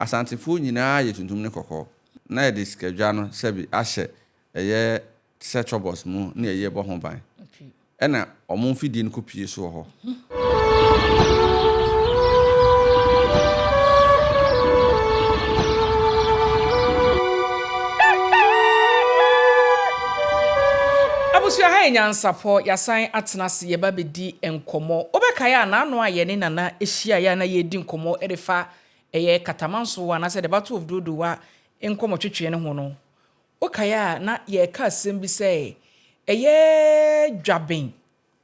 Asantefoɔ nyinaa yɛ tuntum ne kɔkɔɔ. Na yɛde sikadwa no sɛbi ahyɛ ɛyɛ te sɛ cupboards mu na yɛyi bɔ ho ban. Ɛna wɔn mfidie no kɔpue so wɔ hɔ. Abusua ha yɛ Nyansapɔ, yɛasan atena ase yɛba bɛdi nkɔmmɔ. Wobɛkae a n'ano a yɛne Nana hyiaeɛ a na yɛredi nkɔmmɔ de fa ɛyɛ Katamanso anaasɛ The Battle of Dodowa nkɔmmɔtwetwe no ho no, Wokae a, na yɛreka asɛm bi sɛ ɛyɛ Dwaben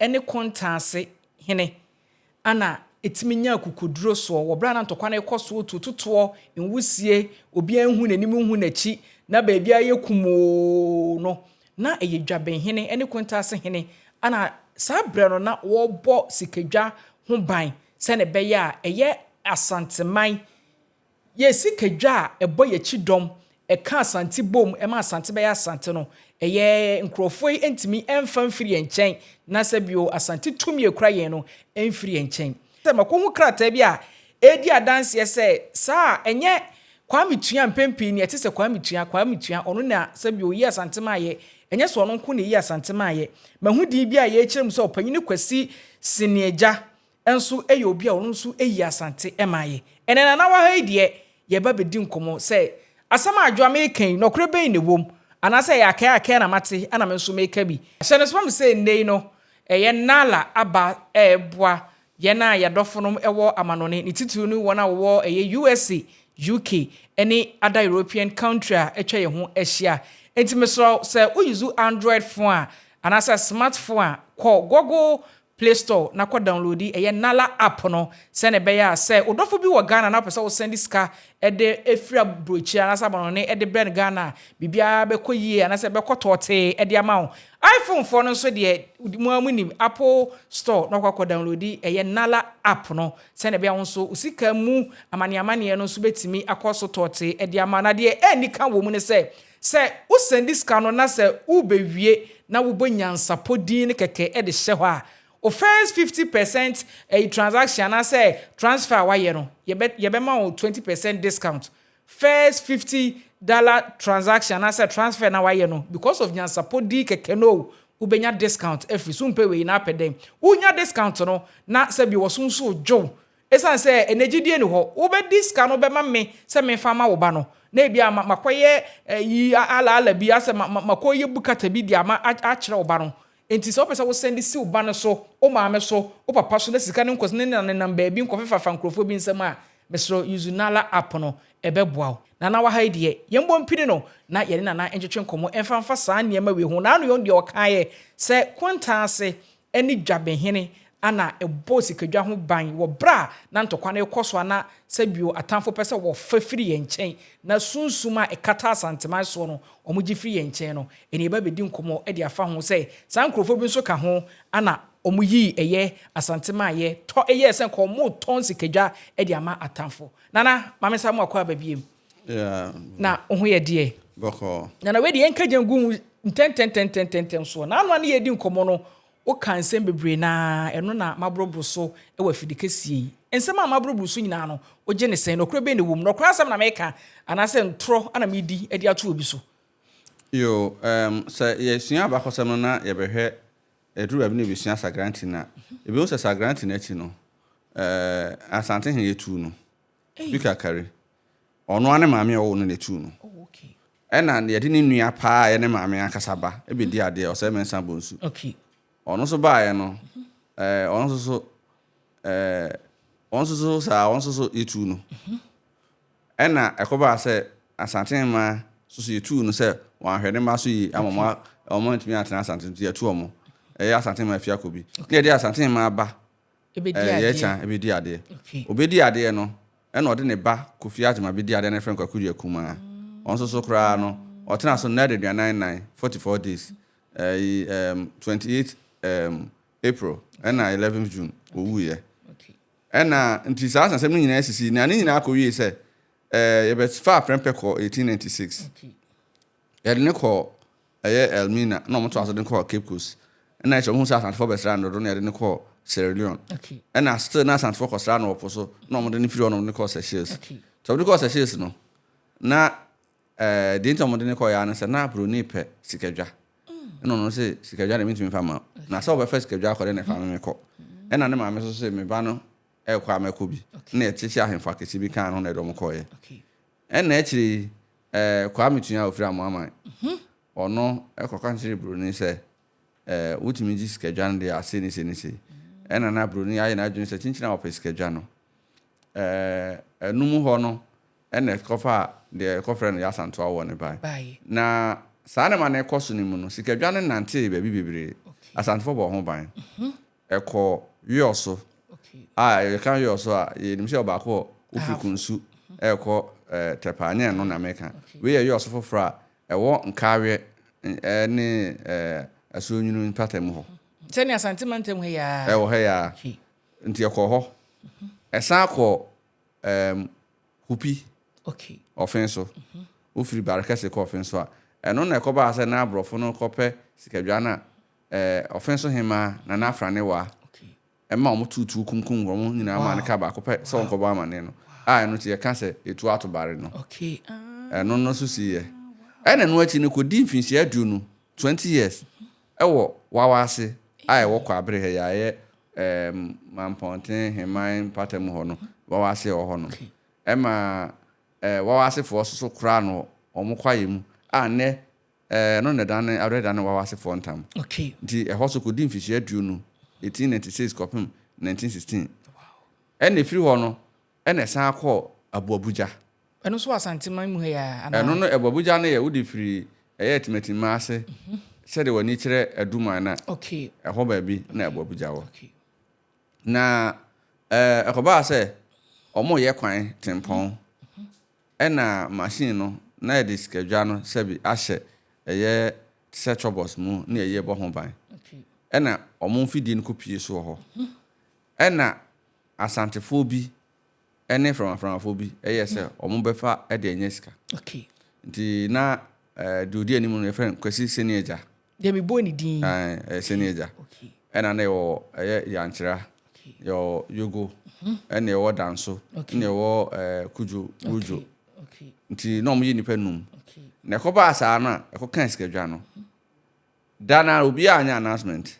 ne Kontaase hene na ɛtumi nya akokoduro soɔ wɔ berɛ a na ntɔkwa no rekɔ soɔ, tuotutoɔ, nwusie, obiara nhu n'anim nhu n'akyi, na baabiara yɛ kumoo no, na ɛyɛ Dwaben hene ne Kontaase hene na saa berɛ no na wɔrebɔ sikadwa ho ban sɛdeɛ ɛbɛyɛ a ɛyɛ Asanteman Yɛn sikadwa a ɛbɔ yɛn akyi dɔm, ɛka Asante bom, ɛma Asante bɛyɛ Asante no, ɛyɛ nkurɔfoɔ yi ntumi mfa mfiri yɛn nkyɛn, na sɛ bio Asante tumi a ɛkura yɛn no mfiri yɛn nkyɛn. Sɛ makɔhu krataa bi a ɛredi adanseɛ sɛ saa a, ɛnyɛ Kwame Tua mpɛn pii nea ɛte sɛ Kwame Tua, Kwame Tua, ɔno na sɛ bio ɔyi Asante maayɛ, ɛnyɛ sɛ ɔno nko na ɛyi Asante maayɛ. Mahu din bi a yɛrekyerɛ mu sɛ Ɔpanyini Kwasi Seniagya nso yɛ obi a ɔno nso yi Asante ma yɛ. Ɛnɛ Nana wɔ ha yi deɛ, yɛreba abɛdi nkɔmmɔ sɛ asɛm a Adwoa mereka yi, nɔkorɛ bɛn na ɛwɔ mu? Anaasɛ ɛyɛ akɛɛ akɛɛ na mate ɛna me nso mereka bi? Hyɛ no nso ma me sɛ nnɛ yi no, ɛyɛ Nala aba reboa yɛn a yɛadɔfonom wɔ amanɔne, ne titiriw ne wɔn a wɔwɔ ɛyɛ USA, UK ne other European country a atwa yɛn ho ahyia. Enti mesrɛ wo, sɛ wo use Android phone a, anaasɛ smart phone a, kɔ Google Play Store na kɔ downloadi ɛyɛ Nala app no sɛnea ɛbɛyɛ a sɛ wo dɔfo bi wɔ Ghana na wopɛ sɛ wo sɛnde sika de firi aburokyire anaasɛ amanɔne de brɛ no Ghana a, biribiara bɛkɔ yie anaasɛ ɛbɛkɔ tɔɔtee de ama wo. IPhone foɔ no nso deɛ mo ara mo nim Apple Store na wakɔ akɔ downloadi ɛyɛ Nala app no sɛnea ɛbɛyɛ a wo nso wo sika mu amaneamaneɛ no nso bɛtumi akɔ so tɔɔtee de ama wo. Na deɛ ɛnni ka wɔ mu ne sɛ, Sɛ wo sɛndi sika no na sɛ worebɛwie na wobɔ nyansapɔ din no kɛkɛ de hyɛ hɔ a, wo first 50 percent ɛyi transaction anaasɛ transfer a woayɛ no, yɛbɛ yɛbɛma wo 20% discount. First $50 transaction anaasɛ transfer na woayɛ no, because of nyansapɔ din kɛkɛ no o, wobɛnya discount afiri so. Wompɛ wei na apɛ dɛn? Wonya discount no na sɛbi wɔso nso dwo wo. Esiane sɛ ɛnnɛ gyidie nni hɔ, wobɛdi sika no bɛma me sɛ memfa mma wo ba no, na ebia makɔyɛ ayi alaala bi, asɛ makɔyɛ bukata bi de ama akyerɛ wo ba no. Enti sɛ wopɛ sɛ wosɛnde si wo ba no so, wo maame so, wo papa so na sika no nkɔ nenam baabi nkɔfefafa nkurɔfoɔ bi nsam a, mesrɛ wo use Nala app no, ɛbɛboa wo. Nana wɔ ha yi deɛ, yɛmmɔ mpini no na yɛne Nana ntwetwe nkɔmmɔ mfa mfa saa nneɛma wei ho. N'ano yɔn deɛ ɔkaeɛ sɛ kontaa ase ne dwabehene na ɛbɔɔ sikadwa ho ban wɔ berɛ a na ntɔkwa no rekɔ so a na sɛbio atamfo pɛ sɛ wɔfa firi yɛn nkyɛn na sunsum a ɛkata Asanteman soɔ no wɔgye firi yɛn nkyɛn no. Ɛnna yɛba bɛdi nkɔmmɔ de afa ho sɛ saa nkurɔfoɔ bi nso ka ho na wɔyii ɛyɛ Asanteman yɛ tɔ yɛɛ sɛ nka wɔretɔn sikadwa de ama atamfo. Nana, ma me nsa mo akɔ aba biem. Yeah. Na wo ho yɛ deɛ? Bɔkɔɔ. Nana, wei deɛ yɛnka gya ngu ho ntɛntɛntɛntɛntɛm soɔ. Na ano a ne yɛredi nkɔmmɔ no, woka nsɛm bebree na ɛno na maborɔboro so wɔ afidi kɛseɛ yi. Nsɛm a maborɔboro so nyinaa no, wogye ne sɛn? Nɔkorɛ bɛn na ɛwɔ mu? Nɔkorɛ asɛm na meka anaasɛ ntorɔ na medi de ato obi so? Yo, um, sɛ yɛsua abakɔsɛm no na yɛbɛhwɛ, ɛduru baabi na yɛbɛsua Sagranti no a, yɛbɛhu sɛ Sagranti no akyi no, eh, Asante hene yɛtuu no. Kofi Kakari, ɔno ara ne maame a ɔwoo no na etuu no. Ɛna yɛde ne nua paa a ɛyɛ ne maame ankasa ba bɛdi adeɛ, Ɔsɛe Mensah Bonsu. Ɔno nso baeɛ no, ɛɛ ɔno nso so ɛɛ ɔno nso so saa ɔno nso so yɛtuu no. Ɛna ɛkɔbaa sɛ Asante mmaa nso so yɛtuu no sɛ wɔanhwɛ ne mma so yie ama wɔn wɔn antumi antena Asante nti yɛtu wɔn. Ɛyɛ Asante mmaa fie akɔ bi. Na yɛde Asante mmaa ba Ɛbɛdi Ɛɛ adeɛ. Yɛkya bɛdi adeɛ. Okay. Ɔbɛdi adeɛ no, ɛna ɔde ne ba Kofi Agyemang bɛdi adeɛ na yɛfrɛ no Kwaku Dua Kumaa. Ɔno nso so koraa no, ɔtenaa so nnɛ adaduanan nnan, 44 days, ɛyi ɛɛm 28 ɛɛm April ɛna 11th June ɔwuiɛ. Okay. Ɛna nti saa asɛnsɛm no nyinaa sisi na ne nyinaa kɔwie sɛ ɛɛ yɛbɛfaa Prempeh kɔɔ 1896. Okay. Yɛde no kɔɔ ɛyɛ Elmina na wɔtoaa so de no kɔɔ Cape Coast. Ɛna akyire wɔhuu sɛ Asantefoɔ bɛsraa no dodo na yɛde no kɔɔ Sierra Leone. Okay. Ɛna still na Asantefoɔ kɔsraa no wɔ po so na wɔde no firi hɔ na wɔde no kɔɔ Seychelles. Okay. Nti wɔde kɔɔ Seychelles no, na ɛɛ deɛ nti a wɔde no kɔeɛ ara ne sɛ na buroni pɛ sikadwa. Ɛna ɔno se sikadwa deɛ mentumi mfa mma wo. Na sɛ wobɛfa sikadwa akɔ deɛ na ɛfa me mekɔ. Ɛna ne maame nso se me ba no ɛrekɔ a mɛkɔ bi. Ɛna yɛkyekyee ahemfo akɛseɛ bi kaa ne ho na yɛde wɔn kɔeɛ. Ɛna akyire yi ɛɛ Kwame Tua a ɔfiri Amoaman, ɔno kɔka kyerɛɛ buroni sɛ ɛɛ wotumi gye sikadwa no deɛ a sei ne sei ne sei. Ɛna na buroni ayɛ n'adwene sɛ kyinkyin a ɔpɛ sikadwa no. Ɛɛ ɛno mu hɔ no ɛna ɛkɔfaa deɛ yɛkɔfrɛ no Yasantoa wɔ no bae. Na saa nneɛma no rekɔ so no mu no, sikadwa no nantee baabi bebree. Asantefoɔ bɔɔ ho ban. Ɛkɔɔ Wiɔso a yɛka Wiɔso a, yɛnim sɛ ɔbaako wɔ wofiri Kunsu rekɔ Tɛpaa, nyɛ ɛno na meka. Wei yɛ Wiɔso foforɔ a ɛwɔ Nkaweɛ ne Asuonwunu mpatamu hɔ. Sɛnea Asante mantam ha yi ara. Ɛwɔ ha yi ara. Nti ɛkɔɔ hɔ. Ɛsan kɔɔ Hupi, ɔfe so. Wofiri Barekɛse kɔ ɔfe so a, ɛno na ɛkɔbaa sɛ na aborɔfo no rekɔpɛ sikadwa no a, ɔfe so hemmaa Nana Afranewaa ma wɔtoo tuo kunkum wɔn nyinaa maa no kaa baako pɛ sɛ wɔnkɔbɔ amanneɛ no, a ɛno nti yɛka sɛ etuo ato bare no. Ɛno no nso siiɛ. Ɛna ɛno akyi no kɔdii mfinhyia aduonu, 20 years, wɔ Wawa ase a ɛwɔ Kwaabere ha yi a ɛyɛ Mampɔnten Heman mpatamu hɔ no, Wawa ase a ɛwɔ hɔ no. Ɛma Wawa asefoɔ nso so koraa no wɔn kwaeɛ mu a nnɛ ɛno na ɛdane awerɛ dane Wawa asefoɔ ntam. Nti ɛhɔ nso kɔdii mfinhyia aduonu, 1896 kɔpem 1916. Ɛna ɛfiri hɔ no ɛna ɛsan kɔɔ Abuabuja. Ɛno nso wɔ Asanteman mu ha yi ara anaa? Ɛno no Abuabuja no yɛ wode firi ɛyɛ Atimatimma ase sɛdeɛ w'ani kyerɛ Aduman no a, ɛhɔ baabi na Abuabuja wɔ. Na ɛkɔbaa sɛ wɔreyɛ kwan tempɔn ɛna machine no na yɛde sikadwa no sɛbi ahyɛ ɛyɛ te sɛ chobos mu na yɛyi ɛbɔ ho ban. Ɛna wɔn mfidie no kɔpie so wɔ hɔ. Ɛna Asantefoɔ bi ne Framaframafoɔ bi yɛɛ sɛ wɔbɛfa de anya sika. Nti na deɛ ɔdi anim no yɛfrɛ no Kwasi Seniagya. Deɛ mebɔɔ ne din yi. Ɛyɛ Seniagya. Ɛna na yɛwɔ ɛyɛ Yankyera, yɛwɔ Yogo, ɛna yɛwɔ Danso, ɛna yɛwɔ Kudjo, Wudjo. Nti na wɔyɛ nnipa num. Na ɛkɔbaa saa no a, ɛkɔkaa sikadwa no. Da no ara obiara anyɛ announcement.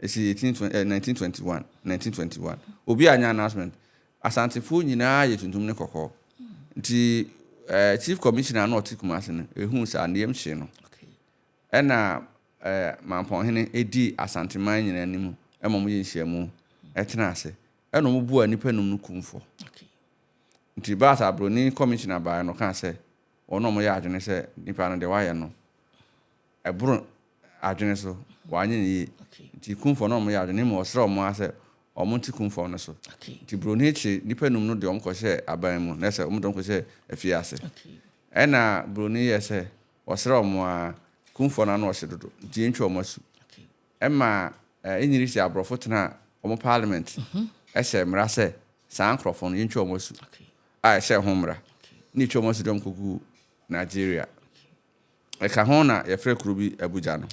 Ɛsi 18, eh, 1921, 1921. Obiara anyɛ announcement. Asantefoɔ nyinaa yɛ tuntum ne kɔkɔɔ. Nti eh, chief commissioner na ɔte Kumasi no, ehuu saa ne yam hyee no. Ɛna eh, Mampɔnhene ɛdii Asanteman nyinaa anim ɛma wɔn yɛ nhyiamu ɛtena ase. Ɛna wɔn buaa nnipa num no kumfɔ. Nti baa saa broni commissioner baeɛ no ɔkaa sɛ Wɔn a wɔyɛ adwene sɛ nipa no deɛ wayɛ no ɛboro adwene so, wanyɛ no yie. Nti kumfɔ no wɔyɛ adwene mmom ɔsrɛ wɔn ara sɛ wɔn nte kumfɔ no so. Nti broni kye nipa num no de wɔn kɔhyɛɛ aban mu, na sɛ wɔn de wɔn kɔhyɛɛ afiase. Ɛna broni yɛ sɛ ɔsrɛ wɔn ara, kumfɔ no ano ɔhye dodo, nti yɛntwa wɔn asu. Ɛma ɛnyini sɛ aborɔfo tenaa wɔn parliament hyɛɛ mmara sɛ saa nkorɔfo no yɛntwa wɔn asu a ɛhyɛɛ ho mmara na yɛtwa wɔn asu de wɔn kɔguu Nigeria. Ɛka ho na yɛfrɛ kuro bi Abuja no.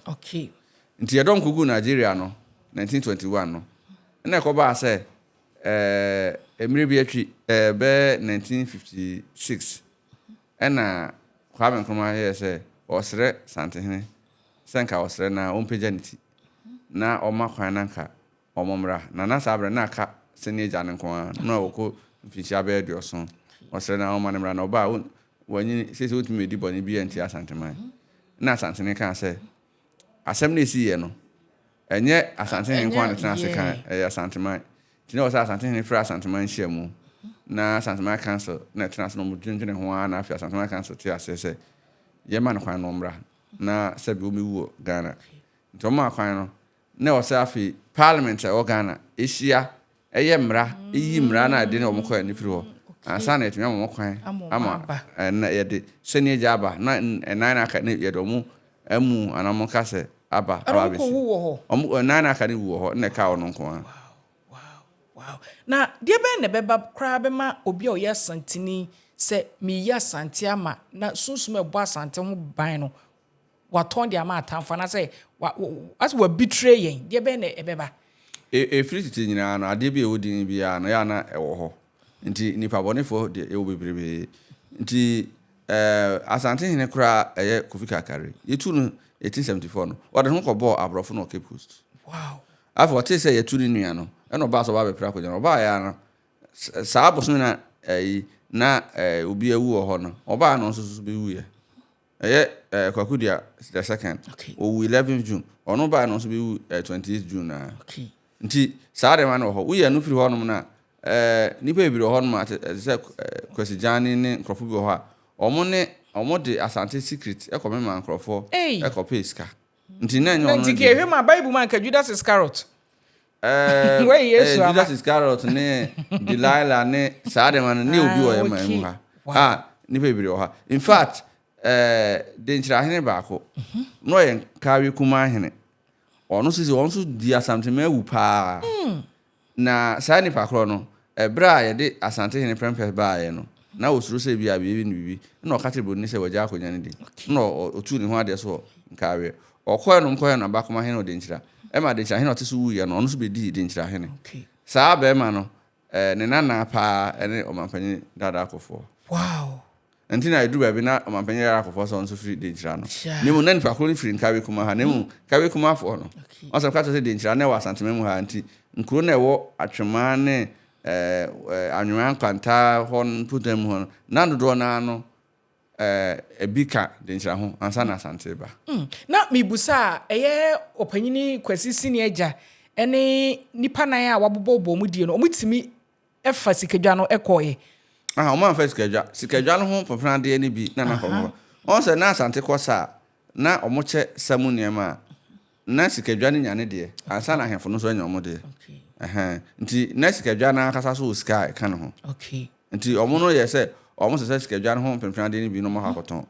Nti yɛde wɔn kɔguu Nigeria no 1921 no na ɛkɔbaa sɛ ɛɛ mmerɛ bi akyi ɛɛ bɛyɛ 1956 ɛna Kwame Nkrumah yɛɛ sɛ ɔresrɛ Santehene sɛ nka ɔsrɛ no a ɔmpagya ne ti na ɔmma kwan na nka wɔmmra. Na na saa berɛ no na aka sɛ ne agya no nko ara na ɔkɔ mfinhyia bɛyɛ aduɔson. Ɔsrɛ no a ɔmma no mmra na ɔba a wanyini seesei ɔntumi mmɛdi bɔne biara ntia Asanteman. Ɛnna Asantehene kaa sɛ, Asɛm no a ɛsiiɛ no, ɛnyɛ Asantehene nko ara na ɛtena ase ka, ɛyɛ Asanteman. Nti na ɛwɔ sɛ Asantehene frɛ Asanteman nhyiamu na Asanteman Council na ɛtena ase na wɔdwendwene ho ara na afei Asanteman Council te aseɛ sɛ yɛmma no kwan na ɔmmra. na sɛbi wɔbɛwu wɔ Ghana. Nti wɔmaa kwan no, na ɛwɔ sɛ afei parliament a ɛwɔ Ghana ɛhyia ɛyɛ mmara, ɛyi mmara no a ɛde ne wɔn kɔɛ no firi hɔ ansa na yɛtumi ama wɔn kwan ama ɛna yɛde sɛnea agya aba na ɛnan na aka ne yɛde wɔn amu anaa wɔn ka sɛ aba aba abɛsi. Wɔn ɛnan na aka ne wu wɔ hɔ na ɛka wɔn nko ara. Wow. Na deɛ bɛn na ɛbɛba koraa bɛma obi a ɔyɛ Asanteni sɛ meyi Asante ama na sunsum a ɛbɔ Asante ho ban no watɔn de ama atamfo anaasɛ wa asɛ wabitire yɛn deɛ bɛn na ɛbɛba? Ɛfiri tete nyinaa no, adeɛ bi a ɛwɔ din biara no, ɛyɛ a na ɛwɔ hɔ. Nti nnipa bɔnefoɔ deɛ yɛwɔ bebrebee. Nti eh, Asantehene koraa ɛyɛ Kofi Kakari, yɛtuu no 1874 no, ɔde ne ho kɔbɔɔ aborɔfo no wɔ Cape Coast. Wow. Afei ɔtee sɛ yɛatu ne nua no, ɛna ɔbaa sɛ ɔba abɛpere akonnwa no. Ɔbaeɛ ara no, saa bosome na ɛyi na obi awu wɔ hɔ no, ɔbaa no nso so bɛwuiɛ. Ɛyɛ eh, Kwaku Dua the second. Okay. Owu 11 June. Ɔno baa no nso bɛwu eh, 28 June naa. Okay. Nti saa nneɛma no wɔ hɔ. Woyi ɛno firi hɔnom no a, eh, nnipa bebree wɔ hɔnom a te te sɛ eh, Kwasi Gyane ne nkurɔfoɔ bi wɔ hɔ a, wɔn ne wɔn de Asante secret kɔmema nkurɔfoɔ Ei. kɔpɛɛ sika. Nti na ɛnyɛ Na ɔno nti ne ka deɛ. ehwɛ mu a Bible mu anka Judas Iscariot. Eh, Wei Yesu eh, ama. Judas Iscariot ne Delilah ne saa nneɛma no ne obi wɔ yɛn man mu ha. Wow. A nnipa bebree wɔ ha. In fact, eh, Denkyirahene baako, na ɔyɛ Nkawie Kumaa hene. Ɔno nso sɛ ɔno nso di Asantema awu paa. Na saa nipa korɔ no, ɛberɛ a yɛde Asantehene Prempeh baeɛ no, na ɔsuro sɛ ebia biribi ne biribi, ɛna ɔka kyerɛɛ buroni no sɛ wagya akonnwa no di. Ɛna ɔtuu ne ho adeɛ so wɔ Nkareɛ. Ɔkɔeɛ no wɔkɔyɛɛ no Abakoma hene wɔ Denkyira. Ɛma Denkyira hene a ɔte so wuiɛ no, ɔno nso bɛdii Denkyira hene. Saa barima no, ne nana paa ne Ɔmanpanin Dada Akufoɔ. Wow! Nti na ɛduru baabi na Ɔmanpanyin Yaya Akufoɔ sɛ ɔno nso firi Denkyira no. Na mmom na nipa koro no firi Nkawie Kuma ha. Na mmom Nkawie Kumafoɔ no, wɔn asɛm ka kyerɛ sɛ Denkyira na ɛwɔ Asantema mu ha nti nkuro no a ɛwɔ Atwemaa ne Anwea Nkwanta hɔ no mpɔtam mu hɔ no, na dodoɔ no ara no ebi ka Denkyira ho ansa na Asante reba. Na mebusa a, ɛyɛ Ɔpanyini Kwasi Sini agya ne nnipa nan a wɔabobɔbobɔ wɔn die no, wɔtumi fa sikadwa no kɔeɛ. Aha, wɔn amfa sikadwa. Sikadwa no ho mpopenadeɛ no bi na na wɔn fa. Wɔn sɛ na Asante kɔ sa a, na wɔkyɛ sa mu nneɛma a, na sikadwa no nya ne deɛ ansa na ahemfo no nso anya wɔn deɛ. Ɛhɛn. Nti na sikadwa no ankasa nso wɔ sika a ɛka ne ho. Nti wɔn no yɛ sɛ wɔn sesa sikadwa no ho mpenadeɛ no bi na wɔn akɔ akɔtɔn.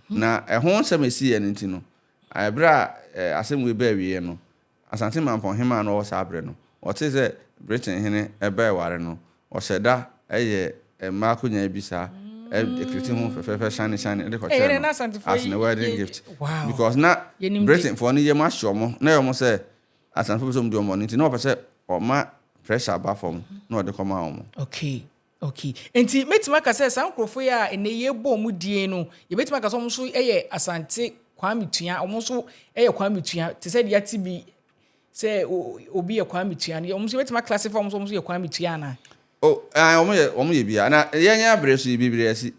Na ɛho nsɛm a ɛsiiɛ no nti no, ɛberɛ a asɛm wei baa awieɛ no, Asante Mampɔn hemmaa no wɔ saa berɛ no, ɔtee sɛ Britain hene rebɛware no, ɔhyɛ da yɛ mmaa akonyaa bi saa, kreti ho fɛfɛɛfɛ shiny shiny de kɔkyɛɛ no as ne wedding gift. Because na Britainfoɔ no yam ahye wɔn, na ɛyɛ wɔn sɛ Asantefoɔ pɛ sɛ wɔdi wɔn bɔne nti na wɔpɛ sɛ wɔma pressure ba fam na wɔde kɔma wɔn. Okay. Okay. Nti mɛtumi aka sɛ saa nkurɔfoɔ yi a ɛnɛ yɛbɔ wɔn din no, yɛbɛtumi aka sɛ wɔn nso yɛ Asante Kwame Tua, wɔn nso yɛ Kwame Tua, te sɛ deɛ yɛate bi sɛ obi yɛ Kwame Tua no, wɔn nso yɛbɛtumi aclassify wɔn sɛ wɔn nso yɛ Kwame Tua anaa? Oh, ae, wɔn yɛ, wɔn yɛ bi a. Na yɛn yɛn abere so yi, bebree asi.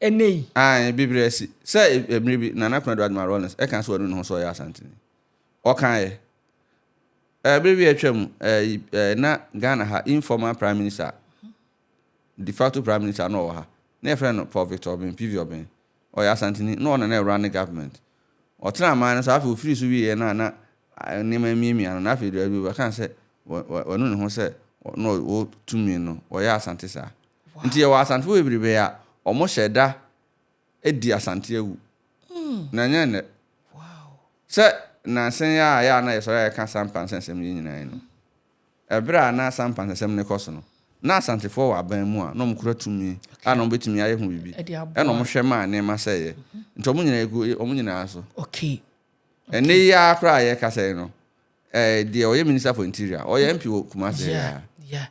Ɛnɛ yi? Ae, bebree asi. Sɛ mmerɛ bi, Nana Konadu Agyeman Rawlings ɛka sɛ wanu ne ho sɛ ɔyɛ Asanteni. Ɔkaeɛ. Bere bi a atwam na Ghana ha informal prime minister, de facto prime minister na ɔwɔ ha. Na yɛfrɛ no Paul Victor Obeng, PV Obeng. Ɔyɛ Asanteni, na ɔno na na ɛrun ne government. Ɔtena aman no so, afei ofiri so wieɛ no a na nneɛma amiamia no, na afei deɛ ɔbɛka sɛ wanu ne ho sɛ na ɔwɔ tumi no, ɔyɛ Asante saa. Nti yɛwɔ Asantefoɔ bebrebe a wɔhyɛ da di Asante awu. Na ɛnyɛ nnɛ. Sɛ nnansa yi ara a ɛyɛ a na yɛsɔre a yɛka Sampa nsɛnsɛm yi nyinaa yi no, ɛberɛ a na Sampa nsɛnsɛm no rekɔ so no, na Asantefoɔ wɔ aban mu a na wɔkura tumi a na wɔbɛtumi ayɛ ho biribi, ɛna wɔhwɛ maa nneɛma sɛeɛ. Nti wɔn nyinaa ɛgu wɔn nyinaa so. Ɛnnɛ yi ara koraa a yɛrekasa yi no, ɛɛ deɛ ɔyɛ Minister for Interior, ɔyɛ MP wɔ Kumasi ha yi ara.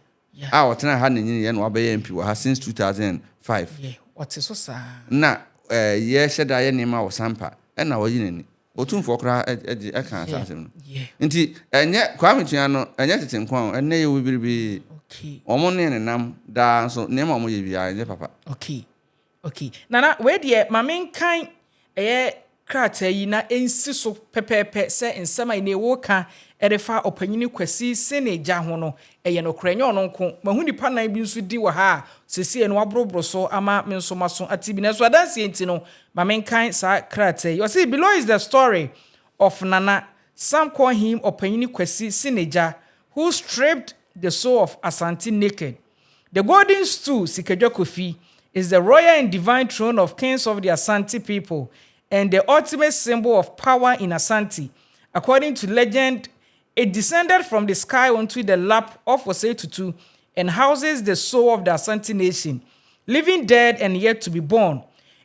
A ɔtenaa ha na nyiniiɛ na wabɛyɛ MP wɔ ha since 2005. Ɔte so saa. Na ɛɛ yɛhyɛ da yɛ nneɛma wɔ Sampa ɛna ɔyi n'ani. Otumfoɔ koraa ɛgye ɛka saa asɛm no. Nti ɛnyɛ Kwame Tua no ɛnyɛ tete nko ara o, ɛnnɛ yɛwɔ bebrebe. Wɔn ne nenam daa nso nneɛma a wɔyɛ biara ɛnyɛ papa. Okay. Ok Nana wei deɛ ma menkan ɛyɛ krataa yi na ɛnsi so pɛpɛɛpɛ sɛ nsɛm a ɛnɛ woreka de fa Ɔpanyini Kwasi Sene gya ho no ɛyɛ nokorɛ. Ɛnyɛ ɔno nko, mahu nnipa nan bi nso din wɔ ha a seesei no wɔaboroboro so ama me nso maso ate bi. Nanso adanseɛ nti no ma menkan saa krataa yi. Ɔse, Below is the story of Nana, some call him Ɔpanyini Kwasi Sene Gya, who stripped the soul of Asante naked. The Golden Stool, Sikadwa Kofi, is the royal and divine throne of kings of the Asante people and the ultimate symbol of power in Asante. According to legend, it descended from the sky onto the lap of Osei Tutu and houses the soul of the Asante nation, living dead and yet to be born.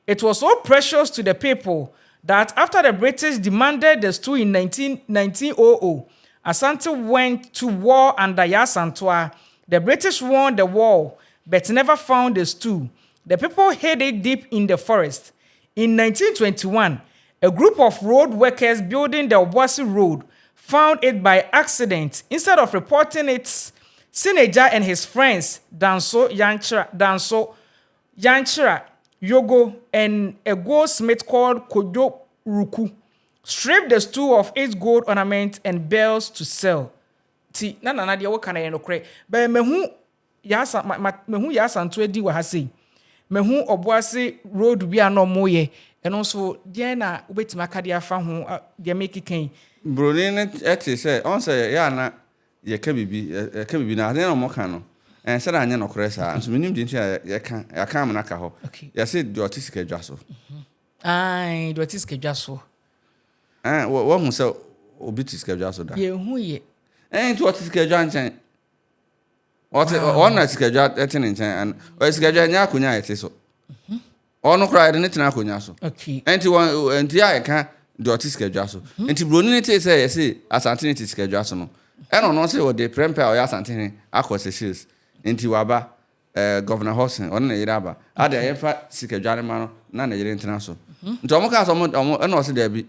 It was so precious to the people that after the British demanded the stool in 19, 1900, Asante went to war under Yaa Asantewaa. The British won the war, but never found the stool. The people hid it deep in the forest. In 1921, a group of road workers building the Obuasi Road found it by accident. Instead of reporting it, Sineja and his friends, Danso Yanchira, Danso Yanchira, Yogo, and a goldsmith called Kojo Ruku, stripped the stool of its gold ornaments and bells to sell. Ti na nana deɛ woka no yɛ nokorɛ. Bɛn mahu Yaa ma ma mahu Yaa Asantewaa din wɔ ha sei. Mahu Ɔboase road bi a na wɔreyɛ. Ɛno nso, deɛn na wobɛtumi aka de afa ho deɛ merekeka yi? Buroni no te sɛ, ɔhu sɛ yɛ a na yɛka biribi, yɛka biribi na adeɛ na wɔka no, ɛnsɛ dɛ anyɛ nokorɛ saa. Nso mennim deɛ nti a yɛka, yɛaka amena aka hɔ. Yɛse deɛ ɔte sikadwa so. Ae, deɛ ɔte sikadwa so. Ɛn, woahu sɛ obi te sikadwa so da? Yɛnhu yɛ. Ɛn, nti ɔte sikadwa nkyɛn. Ɔte ɔno na sikadwa te ne nkyɛn. Ɔyɛ sikadwa nyɛ akonnwa a yɛte so. Mhm. Ɔno koraa yɛde ne tena akonnwa so. Nti wɔn nti a yɛka deɛ ɔte sikadwa so. Mhm. Nti buroni no tee sɛ yɛse Asantehene te sikadwa so no, ɛna ɔno sɛ ɔde prɛmpɛ a ɔyɛ Asantehene akɔ Seychelles. Nti waba ɛɛ Governor Hobson ɔne ne yere aba. Ade a yɛmfa sikadwa no ma no na ne yere ntena so. Mhm. Nti wɔn kaa sɛ wɔn wɔn ɛna ɔse daabi.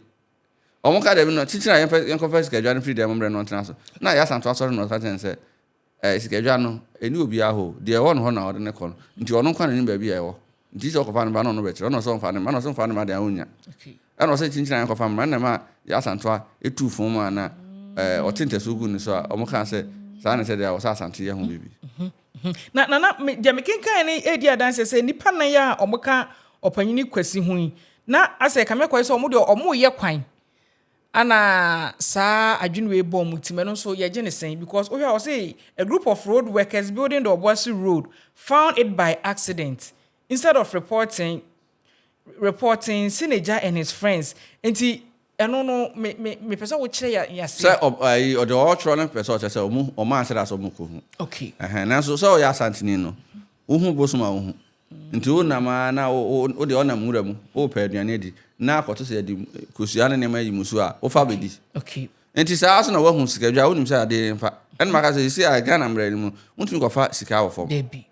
Wɔn kaa daabi no kyikyiri a yɛmfa yɛnkɔfa sikadwa no firi dɛm mmerɛ no ɔntena so. Na yɛ Asantew asɔre no ɔka kyerɛ no sɛ Ɛɛ, sikadwa no, ɛnni obiara hɔ o. Deɛ ɛwɔ no hɔ na ɔde no kɔ no. Nti ɔno nko ara na ɔnim baabi a ɛwɔ. Nti sɛ ɔkɔfa no ba na ɔno bɛkyerɛ. Ɔna ɔsɛ ɔmfa no mma, ɛna ɔsɛ ɔmfa no mma deɛ a ɔnnya. Ɛna ɔsɛ kyinkyin a yɛnkɔfa mma. Ɛna ɛma Yaa Asantewaa tuu fon mu a na ɛɛ ɔte ntasuo gu ne so a wɔkaa sɛ saa na ɛsɛ deɛ a ɔsɛ Asante yɛ ho biribi. Na Nana, me, deɛ mekenkan no redi adanseɛ sɛ nnipa nnan a wɔka Ɔpanyini Kwasi ho yi, na asɛ ɛkame kɔyɛ sɛ wɔn deɛ wɔreyɛ kwan Ana saa adwene wei bɔ wɔn tirim? Ɛno nso yɛgye no sɛn? Because wohwɛ a ɔse a group of road workers building the Obuasi road found it by accident instead of reporting reporting Sinagya and his friends. Nti ɛno no me me mepɛ sɛ wokyerɛ yɛ yɛ aseɛ. Sɛ ɔ ayi ɔde ɔɔtwerɛ no pɛ sɛ ɔkyerɛ sɛ ɔmo ɔmo anhyɛ da sɛ ɔmo kɔ hu. Okay. Ɛhɛn nanso sɛ ɔyɛ Asanteni no wohu bosom a wohu. Nti wo nam ara na wo wo wo deɛ ɔnam nwura mu wopɛ aduane adi na akɔto sɛ yɛde kosua ne nneɛma ayi mu so a wofa bɛdi. Okay. Nti saa ara so na woahu sikadwa a wonim sɛ adeɛ mfa. Ɛna maka sɛ seesei a Ghana mmara no mu wontumi kɔfa sika wɔ fam. Dabi.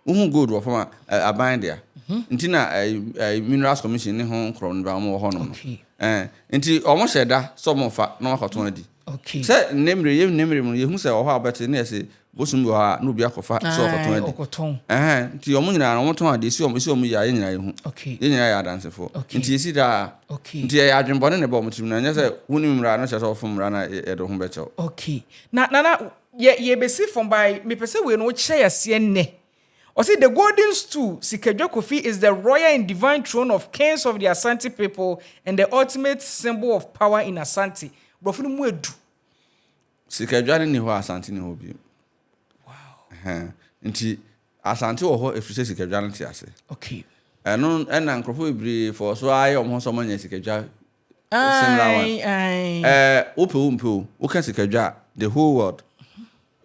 Wohu gold wɔ fam a aban dea. Nti na Minerals Commission ne ho nkorɔ no ba wɔn wɔ hɔnom no. Okay. Ɛɛ nti wɔn hyɛ da sɛ wɔn fa na wɔn akɔtɔn adi. Okay. Sɛ nnɛ mmerɛ yɛ nnɛ mmerɛ mu no yɛhu sɛ wɔ hɔ a wobɛte ne yɛse bosom bi wɔ hɔ a na obi akɔfa sɛ ɔkɔtɔn Ae adi. ɔkɔtɔn. Ɛhɛn nti wɔn nyinaa no wɔn tɔn adeɛ esi wɔn esi wɔn yie a yɛn nyinaa yɛhu. Okay. Yɛn nyinaa yɛ adansefoɔ. Okay. Nti esi daa. Okay. Nti ɛyɛ adwenbɔne na ɛba wɔn tirim no ɛnyɛ sɛ wonim mmara no kyerɛ sɛ wɔfom mmara no a yɛde wo ho bɛkyɛ wo. Okay. Na Nana yɛ yɛbɛsi fam by mepɛ sɛ wei no wokyerɛ yɛ aseɛ nnɛ. Ɔse the golden stool, Sikadwa Kofi is the royal and divine throne of kings of the Asante people and the ultimate symbol of power in Asante. Borɔfo no mu adu. Sikadwa no nni hɔ a Asante nni hɔ bio. Wow. Ɛhɛn. Nti Asante wɔ hɔ ɛfiri sɛ Sikadwa no te ase. Okay. Ɛno ɛna nkurɔfoɔ bebree fɔɔ so ara yɛ wɔn ho sɛ wɔanya Sikadwa similar one. Ae, ae. Ɛɛ wopɛ o wompɛ o, woka Sikadwa a, the whole world.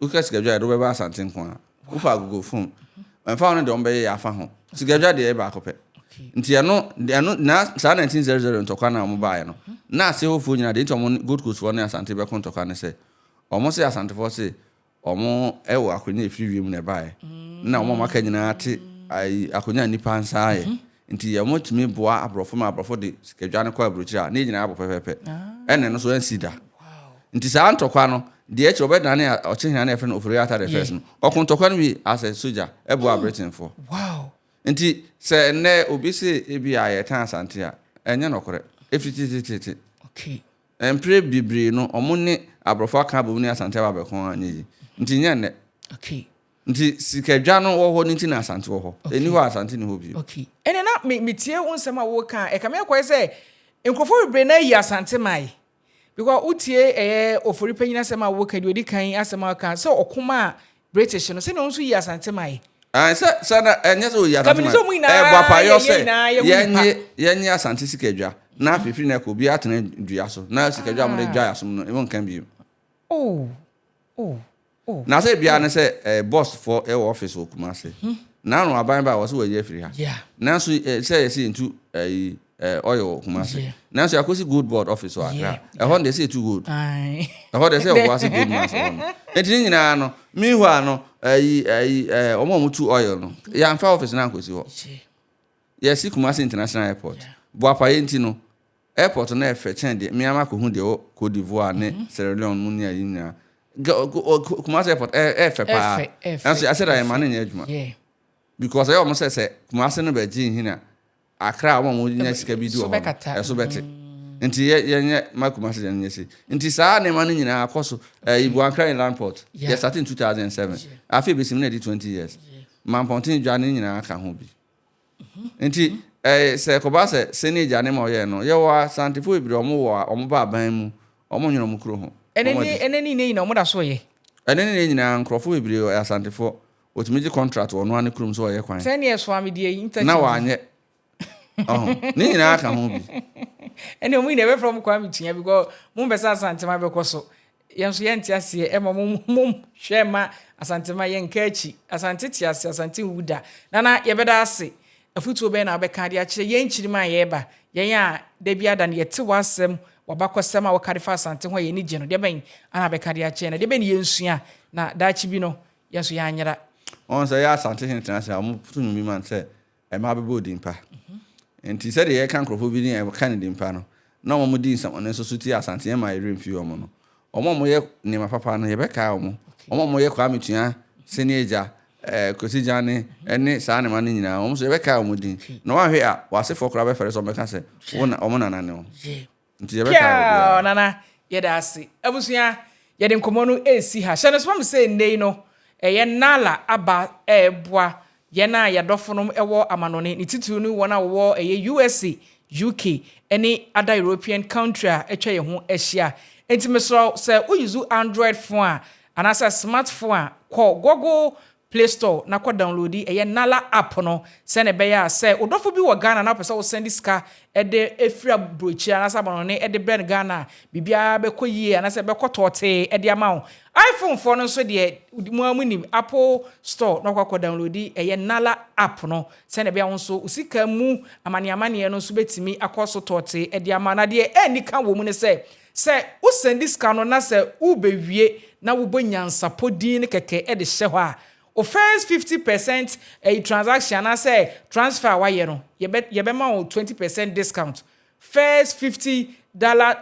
Woka sikadwa a, yɛde wo bɛba Asante nko ara. Wofa agogo fon, ɛmfa ho ne deɛ wɔbɛyɛ yɛ afa ho. Sikadwa deɛ ɛyɛ baako pɛ. Nti ɛno, ɛno, na saa 1900 ntɔkwa no a wɔbaeɛ no, na Asehofoɔ nyinaa, deɛ nti wɔn Gold Coast foɔ ne Asante bɛko ntɔkwa ne sɛ, wɔn se Asantefoɔ se wɔn wɔ akonnwa a ɛfiri wiem na ɛbaeɛ, na wɔn a wɔaka nyinaa te ayi akonnwa a nnipa nsa ayɛ. Nti wɔtumi boa aborɔfo ma aborɔfo de sikadwa no kɔ aburokyire a, na yɛn nyinaa abɔ pɛpɛɛpɛ. Ɛna ɛno nso ansi da. Nti saa ntɔkwa no, deɛ akyire ɔbɛdane a ɔkyehene a na yɛfrɛ no Ofori-Atta the first no, ɔko ntɔkwa no bi as a sogya boaa Britainfoɔ. Nti sɛ nnɛ obi se ebia yɛtan Asante a, ɛnyɛ nɔkorɛ. Ɛfiri tetetete. Mprɛ bebree no, wɔn ne aborɔfo aka abom ne Asante aba abɛko a anyɛ yie. Nti nyɛ nnɛ. Nti sikadwa no wɔ hɔ no nti na Asante wɔ hɔ. Ɛnni hɔ a Asante nni hɔ bio. Okay. Ɛnna na me metie wo nsɛm a woreka a, ɛkame akɔyɛ sɛ nkurɔfoɔ bebree na ayi Asante mae. Because wotie ɛyɛ Ofori Panyin asɛm a woka, deɛ ɔdi kan asɛm a ɔka sɛ ɔko maa British no, sɛdeɛ ɔno nso yii Asante mae. Ae, sɛ, sɛ na ɛnyɛ sɛ ɔyi Asante Ka menim mae. sɛ wɔn nyinaa Ɛyɛ boapayɔ yɛ yɛn sɛ nyinaa yɛn ho nipa. yɛnye, yɛnye Asante sikadwa na afei firi nnɛ kɔ obiara tena dua so na sikadwa a wɔde Ah. dwa yɛn asom no, wɔnka bio. Oh, oh. Oh. Na sɛ biara ne sɛ eh, boss fɔ wɔ office wɔ Kumasi. Na ano aban ba a wɔsɛ wɔyi afiri ha. Yeah. Nanso eh, sɛ yɛsɛ yɛntu ayi eh, Oil wɔ Kumasi. Nanso yɛakɔsi gold board office wɔ Accra. Ɛhɔ no deɛ sɛ yɛtu gold. Ɛhɔ deɛ sɛ Obuasi gold mines wɔ hɔ no. Nti ne nyinaa no, meanwhile no, ayi ayi ɛɛ wɔn a wɔtu oil no, yɛamfa office no ankɔsi hɔ. Yɛasi Kumasi International Airport. Boapayɛ nti no, airport no ɛfɛ kyɛn deɛ me ara makɔhu deɛ ɛwɔ Cote d'Ivoire ne Sierra Leone mu ne ayi nyinaa. Kumasi airport ɛɛfɛ paa. Nanso yɛahyɛ da yɛmma no nyɛ adwuma. Because ɛyɛ wɔn sɛ sɛ Kumasi no bɛgye nhini a, Accra a wɔn a wɔnya sika bi di wɔ hɔ no, ɛso bɛte. Nti yɛ yɛnyɛ ma Kumasi deɛ no nyɛ sei. Nti saa nneɛma no nyinaa kɔ so. Ɛyi Buankra Inland Port, yɛ start in 2007. Afei bɛsi mu na ɛdi 20 years. Mampɔnten dwa no nyinaa ka ho bi. Nti ɛɛ sɛ ɛkɔba sɛ sɛni agya ne ma ɔyɛɛ no, yɛwɔ Asantefoɔ bebree a wɔn wɔ a wɔn ba aban mu, wɔn nwene wɔn kuro ho. Ɛnɛ ne ɛnɛ ne nyinaa wɔn da so yɛ. Ɛnɛ ne ne nyinaa nkurɔfoɔ bebree yɛ Asantefoɔ. Wɔtumi gye contract wɔ ɔno ara ne kurom sɛ ɔyɛ kwan. Sɛ neɛ ɛsoa me deɛ yi interchange. Na wanyɛ. Ɔho. Ne nyinaa ka ho bi. Ɛne ɔmo nyinaa ɛbɛfrɛ ɔmo Kwame Tua because mo mpɛ sɛ Asantema bɛkɔ so. Yɛn nso yɛnte aseɛ ɛma mo mo hwɛ ma Asantema yɛnka akyi. Asante te ase, Asante nwu da. Nana yɛbɛda ase. Afutuo bɛn na wobɛka de akyerɛ yɛn nkyirimma a yɛreba, yɛn a da biara da no yɛte w'asɛm, w'abakɔsɛm a woka de fa Asante ho a yɛn ani gye no, deɛ bɛn na wobɛka de akyerɛ yɛn na deɛ bɛn na yɛnsua na daakye bi no Yɛn nso yɛanyera. Wɔn sɛ yɛ Asante hene tena ase a, wɔto nnwom bi ma no sɛ mmaa bɛbɔ odin pa. Nti sɛdeɛ yɛka nkurɔfoɔ bi din a yɛka no din pa no, na wɔn a wɔdi nsɛmmɔne nso so tie Asante yɛn ma yɛn werɛ mfi wɔn no. Wɔn a wɔyɛ nneɛma papa no, yɛbɛkae wɔn. Wɔn a wɔyɛ Kwame Tua, Seni Agya, eh, Kwesi Gyane ne saa nneɛma no nyinaa, wɔn nso yɛbɛkae wɔn din. Na wɔanhwɛ a, wɔn asefoɔ koraa bɛfɛre sɛ wɔbɛka sɛ wo na, wɔn nana ne wo. Nti yɛbɛkae Piaa obiara. Nana, yɛda ase. Abusua, yɛde nkɔmmɔ no resi ha. Hyɛ no nso ma me sɛ nnɛ yi no, ɛyɛ Nala aba reboa yɛn a yɛn adɔfonom wɔ amanɔne, ne titiriw ne wɔn a wɔwɔ ɛyɛ USA, UK ne other European country a atwa yɛn ho ahyia. Enti mesrɛ wo, sɛ wo use Android phone a, anaasɛ smart phone a, kɔ Google Play Store na kɔ downloadi ɛyɛ Nala app no sɛnea ɛbɛyɛ a sɛ wo dɔfo bi wɔ Ghana na wopɛ sɛ wo sɛnde sika de firi aburokyire anaasɛ amanɔne de brɛ no Ghana a, biribiara bɛkɔ yie anaasɛ ɛbɛkɔ tɔɔtee de ama wo. IPhone foɔ no nso deɛ mo ara monim Apple Store na wakɔ akɔ downloadi ɛyɛ Nala app no sɛnea ɛbɛyɛ a wo nso wo sika mu amaneamaneɛ no nso bɛtumi akɔ so tɔɔtee de ama wo. Na deɛ ɛnni ka wɔ mu ne sɛ, Sɛ wo sɛndi sika no na sɛ worebɛwie na wobɔ nyansapɔ din no kɛkɛ de hyɛ hɔ a, wo first 50 percent ɛyi transaction anaasɛ transfer a woayɛ no, yɛbɛ yɛbɛma wo 20% discount. First $50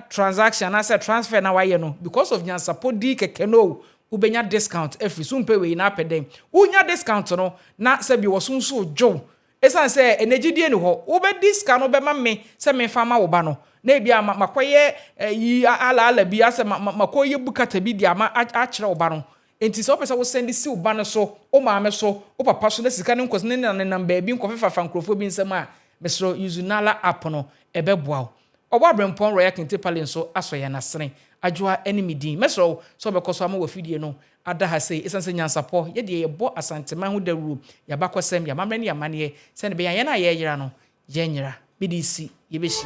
transaction anaasɛ transfer na woayɛ no, because of nyansapɔ din kɛkɛ no o, wobɛnya discount afiri so. Wompɛ wei na apɛ dɛn? Wonya discount no na sɛbi wɔso nso dwo wo. Esiane sɛ ɛnnɛ gyidie nni hɔ, wobɛdi sika no bɛma me sɛ memfa mma wo ba no, na ebia makɔyɛ ayi alaala bi, asɛ makɔyɛ bukata bi de ama akyerɛ wo ba no. Enti sɛ wopɛ sɛ wosɛnde si wo ba no so, wo maame so, wo papa so na sika no nkɔ ne nenam baabi nkɔfefafa nkurɔfoɔ bi nsam a, mesrɛ wo use Nala app no, ɛbɛboa wo. Ɔbɔ Aberempɔn Royal Kente Palace nso asɔ yɛn asene. Adwoa ne me din. Mɛsrɛ wo sɛ wobɛkɔ so ama w'afidie no ada ha sei, esiane sɛ nyansapɔ yɛ deɛ yɛbɔ Asanteman ho dawuro, yɛn abakɔsɛm, yɛn amammerɛ ne yɛn amanneɛ, sɛdeɛ ɛbɛyɛ a yɛn a yɛreyera no, yɛrenyera. BDC, yɛbɛhyia.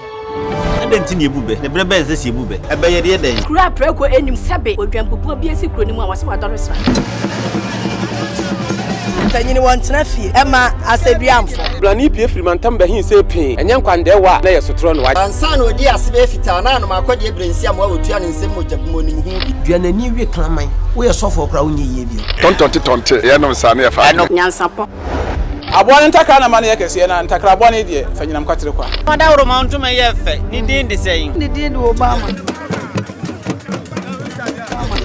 Adɛn nti na yɛbu bɛ? Na berɛ bɛn na ɛsɛ sɛ yɛbu bɛ? Ɛbɛ yɛ deɛ dɛn? Kuro a prako nnim sɛbe odwanbubuo bi asi kuro no mu a wɔse wadɔre sra. Mpanyin wɔntena fie ɛma asɛduamfo. Blani pue firi mantam bɛhe see pee, ɛnyɛ nkwandɛɛwa a na ɛyɛ sotorɔ no. Ansa na ɔdii ase bɛyɛ fitaa na anom akɔdeɛ berɛ nsiamoa a ɔtua ne nsam mogya bi mu ɔnim ho bi. Dua n'ani we kraman. Woyɛ sɔfoɔ koraa wonyɛ yie bio. Tɔntɔnte tɔnte, yɛnom saa na yɛfa adeɛ. Nyansapɔ. Aboa no ntakra na ma no yɛ kɛseɛ, na ntakra bɔne deɛ, fa nyinam kwatere kwa. Ɔdawuroma ntoma yɛ fɛ, ne din de sɛn? Ne din de Obama.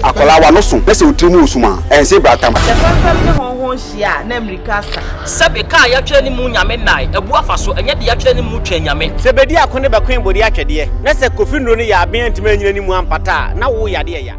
Akwadaa w'ano so na sɛ wo tiri mu wɔ sum a, ɛnse bratam. Sɛ fɛmfɛm ne hɔnhɔn hyia a, na mmirika asa. Sɛbe ka a yɛatwerɛ ne mu Nyame nnae, abu afa so, ɛnyɛ deɛ yɛatwerɛ ne mu Twɛn Nyame. Sɛ bedi ako ne bɛkoe bode atwɛdeɛ, na sɛ Kofi nnuro no yɛ aben antumi anyina ne mu ampata a, na wo yadeɛ ya.